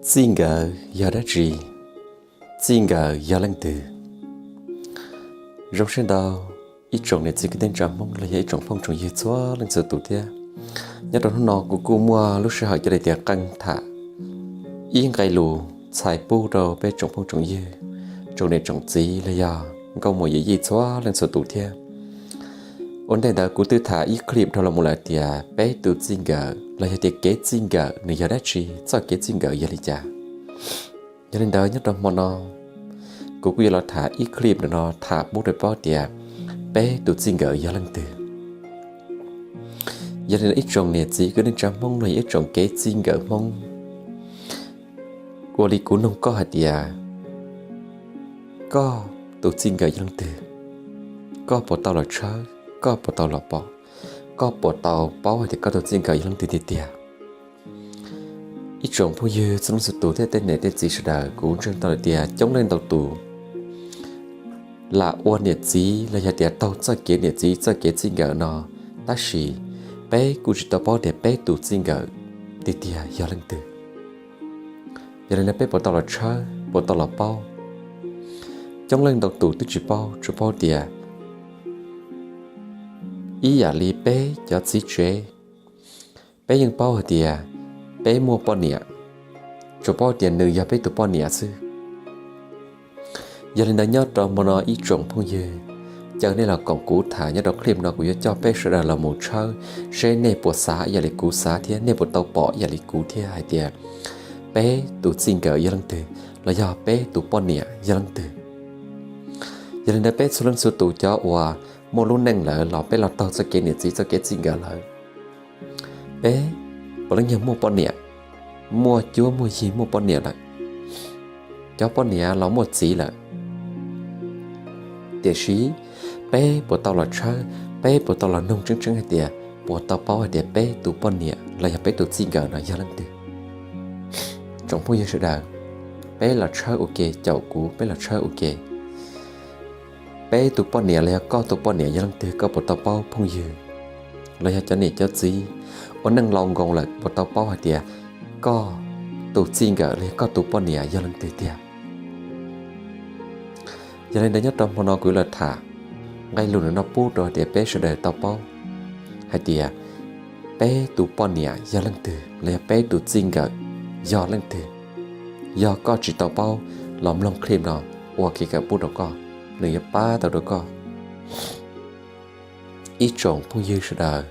Txij nkawm yog dab tsi? Txij nkawm yog leej twg? Zoo siab ntau ib tsoom niam txiv kwv tij neej tsa Hmoob los yog ib tsoom phooj tsoom ywg txhua leej txhua tus thiab. Nyob rau hnub no kuv kuj muaj lub sij hawm coj li tias qee tham ib nqe lus txhais pub rau peb tsoom phooj tsoom ywg, tsoom niam tsoom txiv los yog nkauj muam yawm yij txhua leej txhua tus thiab. Ua ntej ntawd kuv twb tham ib clip dhau los mus lawm tias peb tus txij nkawm los yog tias kev txij nkawm nws yog dab tsi, txoj kev txij nkawm yog li cas. Yog li ntawd nyob rau hmo no kuv kuj yuav los tham ib clip no tham pub rau paub tias peb tus txij nkawm yog leej twg. Yog li ntawd ib tsoom niam txiv kwv tij neej tsa Hmoob los yog ib tsoom kev txij nkawm Hmoob, ua li kuv nug koj hais tias koj tus txij nkawm yog leej twg? Koj puas tau los tshawb? Koj puas tau los pom? Koj puas tau paub hais tias koj tus txij nkawm yog leej twg tiag tiag? Ib tsoom phooj ywg txhua leej txhua tus thiab tej niam tej txiv sawv daws, kuv ntseeg tau hais tias coob leej ntau tus lam ua niam txiv los yog tias taug txoj kev niam txiv txoj kev txij nkawm no, tab sis peb kuj tsis tau paub tias peb tus txij nkawm tiag tiag yog leej twg. Yog li ntawd peb puas tau los tshawb, puas tau los paub? Coob leej ntau tus twb tsis paub, tsuas paub tias ib yam li peb cov txiv tsev, peb yeej paub hais tias peb muaj poj niam, tsuas paub tias nws yog peb tus poj niam xwb. Yog li ntawd nyob rau hmo no ib tsoom phooj ywg, caw nej los koom kuv tham nyob rau clip no, kuv yuav coj peb sawv daws los mus tshawb seb nej puas xav ib yam li kuv xav thiab nej puas tau pom ib yam li kuv thiab hais tias peb tus txij nkawm yog leej twg los yog peb tus poj niam yog leej twg. Yog li ntawd peb txhua leej txhua tus cov uas muaj lub neej lawm los peb los taug txoj kev niam txiv txoj kev txij nkawm lawm, peb puav leej yog muaj poj niam, muaj cuab muaj yig muaj poj niam lawm, cov poj niam los muaj txiv lawm. Tiam sis peb puas tau los tshawb, peb puas tau los nug tseeb tseeb hais tias puas tau paub hais tias peb tus poj niam los yog peb tus txij nkawm no yog leej twg? Tsoom phooj ywg sawv daws, peb los tshawb ua ke, caum kuv peb los tshawb ua ke. Peb tus poj niam los yog koj tus poj niam yog leej twg koj puas tau paub phooj ywg? Los yog cov niam cov txiv ua neej laus nkoos lawm puas tau paub hais tias koj tus txij nkawm los yog koj tus poj niam yog leej twg tiag? Yog li ntawd nyob rau hmo no kuv yuav los tham nqe lus no pub rau hais tias peb sawv daws tau paub hais tias peb tus poj niam yog leej twg los yog peb tus txij nkawm yog leej twg. Yog koj tsis tau paub los mloog clip no ua kev kawm pub rau koj, nws yuav pab tau rau koj. Ib tsoom phooj ywg sawv daws,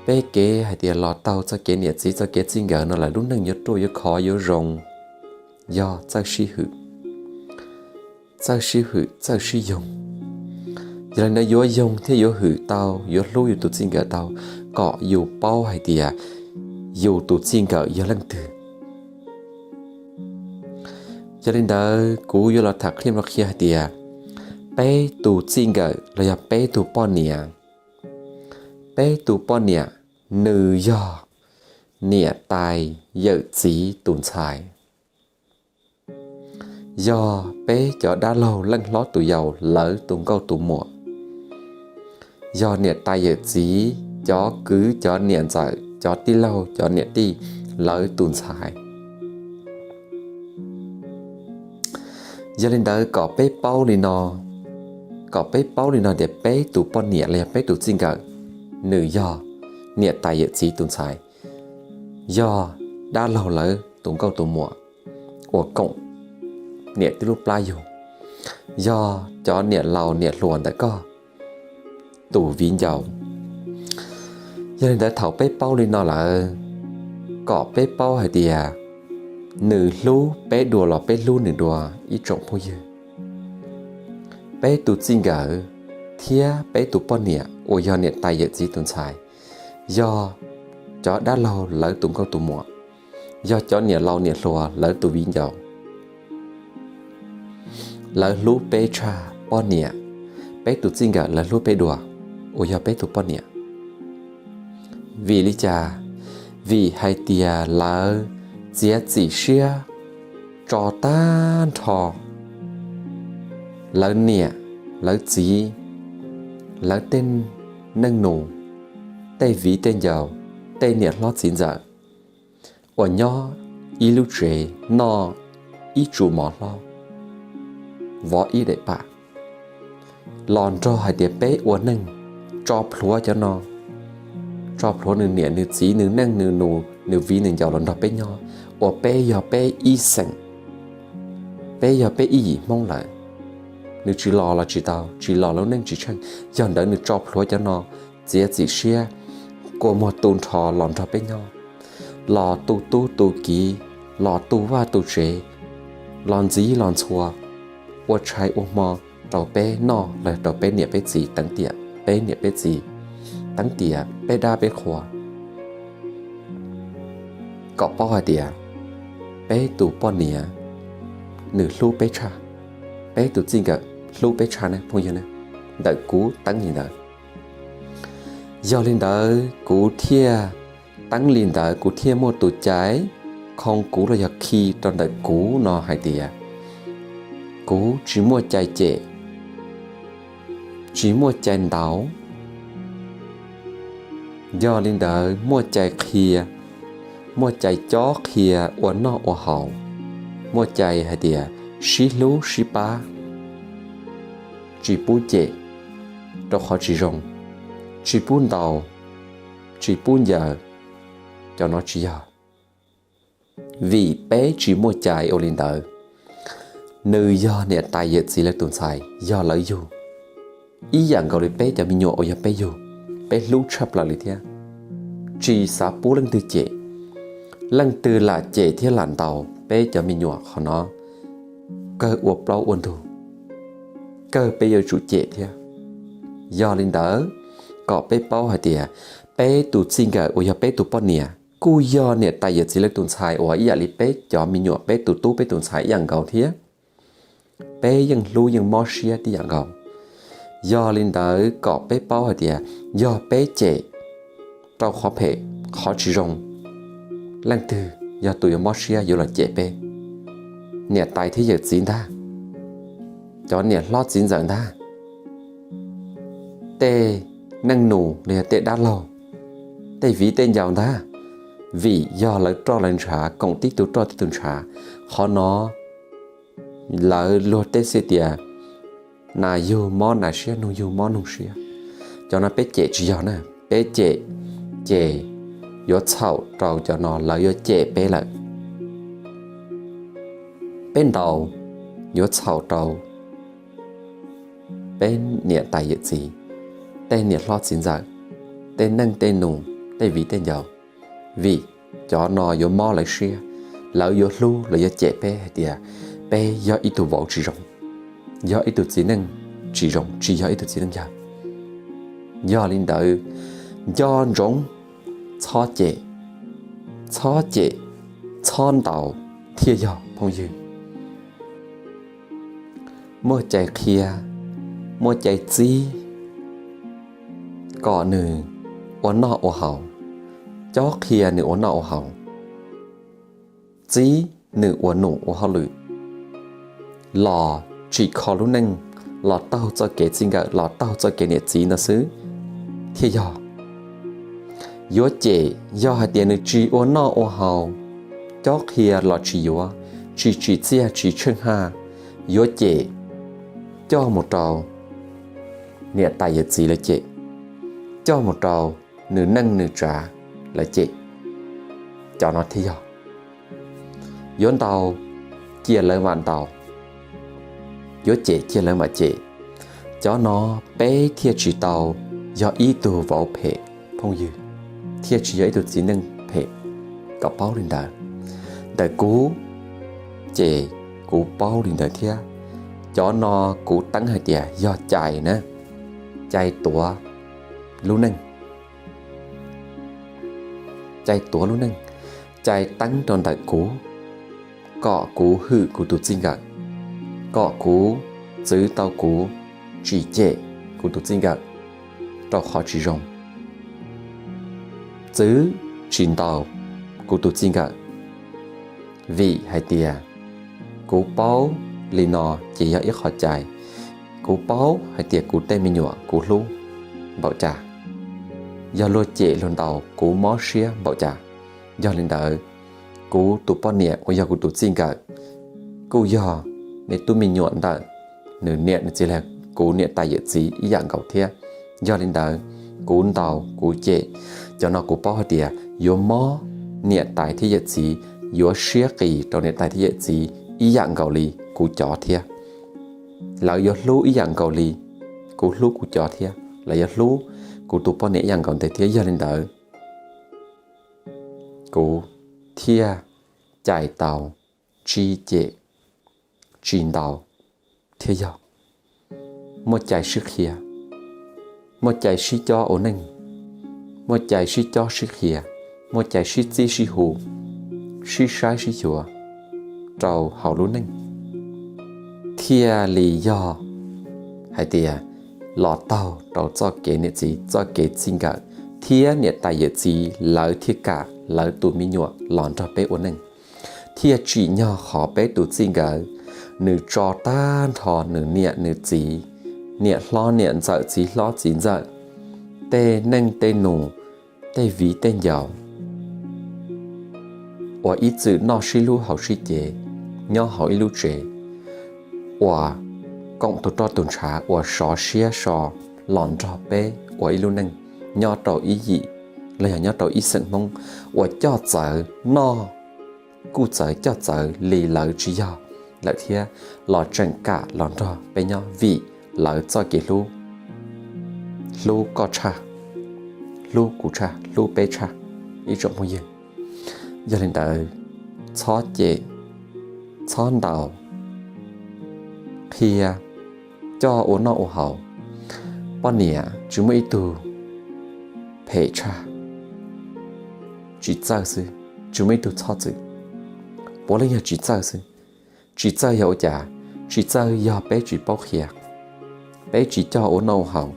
peb kev hais tias los taug txoj kev niam txiv txoj kev txij nkawm no lawm lub neej yuav ruaj yuav khov yuav zoo, yog txawj sib hwm, txawj sib hwm txawj sib yoog. Yog li ntawd yuav yoog thiab yuav hwm tau, yuav hlub yus tus txij nkawm tau, kom yus paub hais tias yus tus txij nkawm yog leej twg. Yog li ntawd kuv yuav los tham clip no qhia hais tias peb tus txij nkawm los yog peb tus poj niam, peb tus poj niam nws yog niam tais yawm txiv tus ntxhais, yog peb cov dab laug leej hlob tus yau lawv tus nkauj tus muam, yog niam tais yawm txiv cov kwv cov niam ntxawm cov tij laug cov niam tij lawv tus ntxhais. Yog li ntawd kom peb paub li no, kom peb paub li no tias peb tus poj niam los yog peb tus txij nkawm, nws yog niam tais yawm txiv tus ntxhais, yog dab laug lawv tus nkauj tus muam uas koom niam tij lub plab yug, yog cov niam laus niam hluas ntawm koj tus viv ncaus. Yog li ntawd thaum peb paub li no lawm, kom peb paub hais tias nws hlub peb dua los peb hlub nws dua ib tsoom phooj ywg. Peb tus txij nkawm thiab peb tus poj niam uas yog niam tais yawm txiv tus ntxhais, yog cov dab laug lawv tus nkauj tus muam, yog cov niam laus niam hluas lawv tus viv ncaus. Lawv hlub peb tshaj poj niam, peb tus txij nkawm lawv hlub peb dua uas yog peb tus poj niam. Vim li cas? Vim hais tias lawv txiav txim siab tso tag nrho lawv niam, lawv txiv, lawv tej neej nus, tej viv tej ncaus, tej niam hlob txiv ntxawm uas nyob ib lub tsev, noj ib tsu mov hlob, vov ib daim pam, los nrog hais tias peb ua neej, tso plhuav cov no, tso plhuav nws niam nws txiv nws neej nws nus nws viv nws ncaus los nrog peb nyob, uas peb yog peb ib xeem, peb yog peb ib yim Hmoob lawm. Nws tsis los los tsis tau, tsis los lub neej tsis tsheej, yog ntawd nws tso plhuav cov no, txiav txim siab, kua muag tu nrho los nrog peb nyob, los tu tub tu kiv, los tu vaj tu tsev, los ntxiv los ntxhua, ua tshais ua hmo rau peb noj los rau peb niam peb txiv teev tiam, peb niam peb txiv teev tiam peb dab peb qhua, kom paub hais tias peb tus poj niam nws hlub peb tshaj, peb tus txij nkawm hlub peb tshaj ne phooj ywg ne, ntawm kuv teeb li ntawd. Yog li ntawd kuv thiaj teeb li ntawd, kuv thiaj muaj tus cai khoo kuv los yog khi rau ntawm kuv no hais tias kuv tsis muaj cai cem, tsis muaj cai ntaus. Yog li ntawd muaj cai qhia, muaj cai cob qhia ua noj ua haus, muaj cai hais tias sib hlub sib pab, tsis pub cem rau qhov tsis zoo, tsis pub ntaus, tsis pub ncaws, cov no tsis yog. Vim peb tsis muaj cai ua li ntawd. Nws yog niam tais yawm txiv lawv tus ntxhais, yog lawv yug, ib yam nkaus li peb cov me nyuam uas yog peb yug, peb hlub tshaj plaws li thiab, tsis xav pub leej twg cem. Leej twg lam cem thiab lam ntaus peb cov me nyuam qhov no, kawg ua plaub ua ntug, kawg peb yuav tsum cem thiab. Yog li ntawd, kom peb paub hais tias peb tus txij nkawm uas yog peb tus poj niam kuj yog niam tais yawm txiv lawv tus ntxhais uas ib yam li peb cov me nyuam, peb tus tub peb tus ntxhais ib yam nkaus thiab. Peb yeej hlub yeej mob siab tib yam nkaus. Yog li ntawd kom peb paub hais tias yog peb cem rau qhov phem, qhov tsis zoo, leej twg yog tus yuav mob siab yuav los cem peb? Niam tais thiab yawm txiv ntag, cov niam hlob txiv ntxawm ntag, tej neej nus los yog tej dab laug, tej viv tej ncaus ntag. Vim yog lawv roj lawv ntshav koom tib tug roj tib tug ntshav, qhov no lawv luag tej xwb tias nas yug mob nas siab, noog yug mob noog siab. Cov no peb cem tsis yog na, peb cem ces yuav txhaum rau cov no, lawv yuav cem peb lawm. Peb ntaus yuav txhaum rau peb niam tais yawm txiv, tej niam hlob txiv ntxawm, tej neej tej nus, tej viv tej ncaus, vim cov no yuav mob lawv siab, lawv yuav hlub, lawv yuav cem peb hais tias peb yog ib tug vauv tsis zoo, yog ib tug txiv neej tsis zoo, tsis yog ib tug txiv neej yawg. Yog li ntawd, nco ntsoov, txhob cem, txhob cem, txhob ntaus thiaj yog phooj ywg. Muaj cai qhia, muaj cai txib kom nws ua noj ua haus, cob qhia nws ua noj ua haus, txib nws ua num ua hauj lwm, los tsim kho lub neej, los taug txoj kev txij nkawm, los taug txoj kev niam txiv ntawd xwb thiaj yog. Yuav cem yog hais tias nws tsis ua noj ua haus, cob qhia los tsis yuav, tsis tsim txiaj tsis tsheej haj, yuav cem coj mus rau niam tais yawm txiv lawv cem, coj mus rau nws neej nws tsav lawv cem, cov no thiaj yog. Yuav ntaus cia lawv mam ntaus, yuav cem cia lawv mam cem, cov no peb thiaj tsis tau yog ib tug vauv phem phooj ywg, thiaj tsis yog ib tug txiv neej phem, kom paub li ntawd. Ntawm kuv ces kuv paub li ntawd thiab. Cov no kuv teeb hais tias yog cai na, cai tuav lub neej, cai tuav lub neej, cai teeb rau ntawm kuv, kom kuv hwm kuv tus txij nkawm, kom kuv txwv tau kuv tsis cem kuv tus txij nkawm rau qhov tsis zoo, txwv tsis ntaus kuv tus txij nkawm. Vim hais tias kuv paub li no ces yog ib qho cai, kuv paub hais tias kuv tej me nyuam kuv hlub npaum cas, yog luag cem luag ntaus kuv mob siab npaum cas. Yog li ntawd, Kuv tus poj niam uas yog kuv tus txij nkawm kuj yog nws tub me nyuam ntawm nws niam nws txiv los kuv niam tais yawm txiv ib yam nkaus thiab. Yog li ntawd, kuv ntaus kuv cem, cov no kuv paub hais tias yuav mob niam tais thiab yawm txiv, yuav siab qis rau niam tais thiab yawm txiv ib yam nkaus li kuv cov thiab. Lawv yuav hlub ib yam nkaus li kuv hlub kuv cov thiab, lawv yuav hlub kuv tus poj niam ib yam nkaus ntawd thiab. Yog li ntawd, kuv thiaj cais tau tsis cem, tsis ntaus thiab yog muaj cai sib qhia, muaj cai sib cob ua neej, muaj cai sib cob sib qhia, muaj cai sib txib sib hu, sib saib sib xyuas rau hauv lub neej, thiaj li yog hais tias los taug rau txoj kev niam txiv txoj kev txij nkawm, thiab niam tais yawm txiv lawv thiaj kam lawv tus me nyuam los nrog peb ua neej. Thiaj tsim nyog qhov peb tus txij nkawm, nws tso tag nrho nws niam nws txiv, niam hlob niam ntxawm txiv hlob txiv ntxawm, tej neej tej nus, tej viv tej ncaus uas ib txwm noj sib hlub haus sib cev nyob hauv ib lub tsev, uas koom tus roj tus ntshav uas sov siab so los nrog peb ua ib lub neej nyob rau ib yim los yog nyob rau ib xeem Hmoob uas coj txawv noj kuj txawv coj txawv li lawv tsis yog lawm thiab los tseem kam los nrog peb nyob vim lawv txoj kev hlub, hlub koj tshaj, hlub kuv tshaj, hlub peb tshaj, ib tsoom phooj ywg. Yog li ntawd, txhob cem, txhob ntaus, qhia, coj ua noj ua haus. Poj niam tsis muaj ib tug phem tshaj, tsis txawj xwb, tsis muaj ib tug txhob txwm, puav leej yog tsis txawj xwb. Tsis txawj yog ua cas? Tsis txawj yog peb tsis paub qhia, peb tsis coj ua noj ua haus,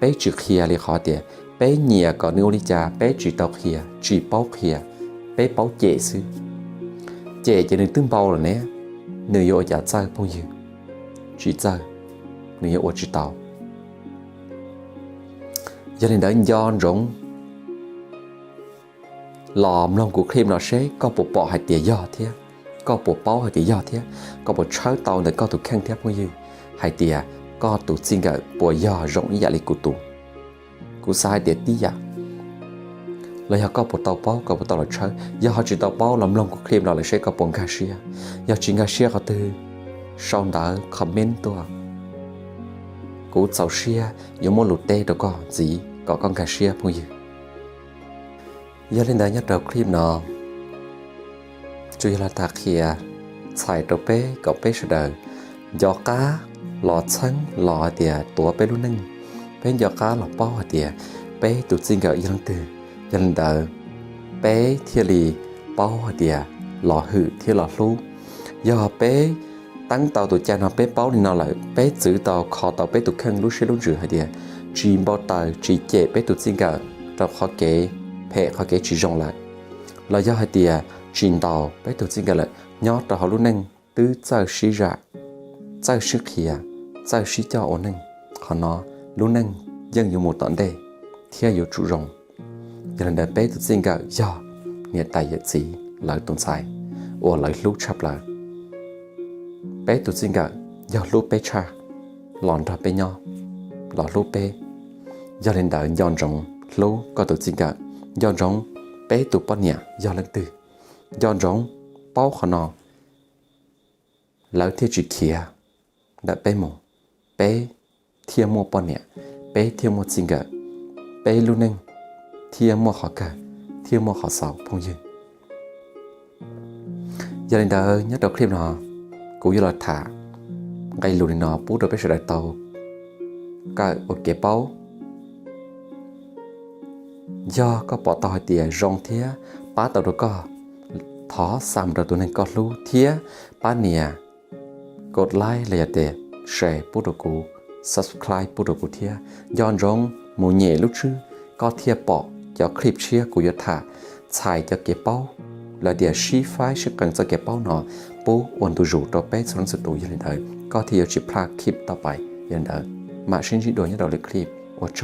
peb tsis qhia li qhov tias peb nyiam kom nws ua li cas, peb tsis tau qhia, tsis paub qhia, peb paub cem xwb. Cem ces nws twb npau lawm ne, nws yuav ua cas txawj phooj ywg? Tsis txawj, nws yuav ua tsis tau. Yog li ntawd nco ntsoov los mloog kuv clip no seb koj puas pom hais tias yog thiab, koj puas paub hais tias yog thiab, koj puas tshawb tau ntawm koj tus kheej thiab phooj ywg hais tias koj tus txij nkawm puas yog zoo ib yam li kuv tus. Kuv xav hais tias tib yam. Los yog koj puas tau paub, koj puas tau los tshawb? Yog ho tsis tau paub los mloog kuv clip no lawm seb koj puas nkag siab. Yog tsis nkag siab qhov twg, sau ntawv comment tuaj, kuv txaus siab yuav muab lus teb rau koj ntxiv kom koj nkag siab phooj ywg. Yog li ntawd nyob rau clip no tsuas yog los tham qhia txhais rau peb kom peb sawv daws nco qab los txheeb los hais tias tuav peb lub neej, peb nco qab los paub hais tias peb tus txij nkawm yog leej twg. Yog li ntawd peb thiaj li paub hais tias los hwm thiab los hlub. Yog peb teeb tau tus cai no peb paub li no lawm, peb txwv tau kho tau peb tus kheej lub siab lub ntsws hais tias tsis npau taws tsis cem peb tus txij nkawm rau qhov kev phem qhov kev tsis zoo lawm, los yog hais tias tsis ntaus peb tus txij nkawm lawm, nyob rau hauv lub neej twb txawj sib zam, txawj sib qhia, txawj sib coj ua neej, qhov no lub neej yeej yuav mus tom ntej thiab yuav tsum zoo. Yog li ntawd peb tus txij nkawm yog niam tais yawm txiv lawv tus ntxhais uas lawv hlub tshaj plaws. Peb tus txij nkawm yog hlub peb tshaj, los nrog peb nyob, los hlub peb. Yog li ntawd nco ntsoov hlub koj tus txij nkawm, nco ntsoov peb tus poj niam yog leej twg, nco ntsoov paub qhov no, lawv thiaj tsis khiav ntawm peb mus, peb thiaj muaj poj niam, peb thiaj muaj txij nkawm, peb lub neej thiaj muaj qhov kawg, thiaj muaj qhov xaus phooj ywg. Yog li ntawd nyob rau clip no kuv yuav los tham nqe lus li no pub rau peb sawv daws tau kawm ua kev paub. Yog koj pom tau hais tias zoo thiab pab tau rau koj, thov xa mus rau tus neeg koj hlub thiab pab nias like los yog tias share pub rau kuv, subscribe pub rau kuv thiab. Nco ntsoov mus nyem lub tswb koj thiaj pom cov clip tshiab kuv yuav tham txhais cov kev paub los tias sib faib sib qees txoj kev paub no pub ua ntu zus rau peb txhua leej txhua tus. Yog li ntawd koj thiaj yuav tsis plaj clip toj pais. Yog li ntawd mam sib ntsib dua nyob rau lwm clip, ua tsaug.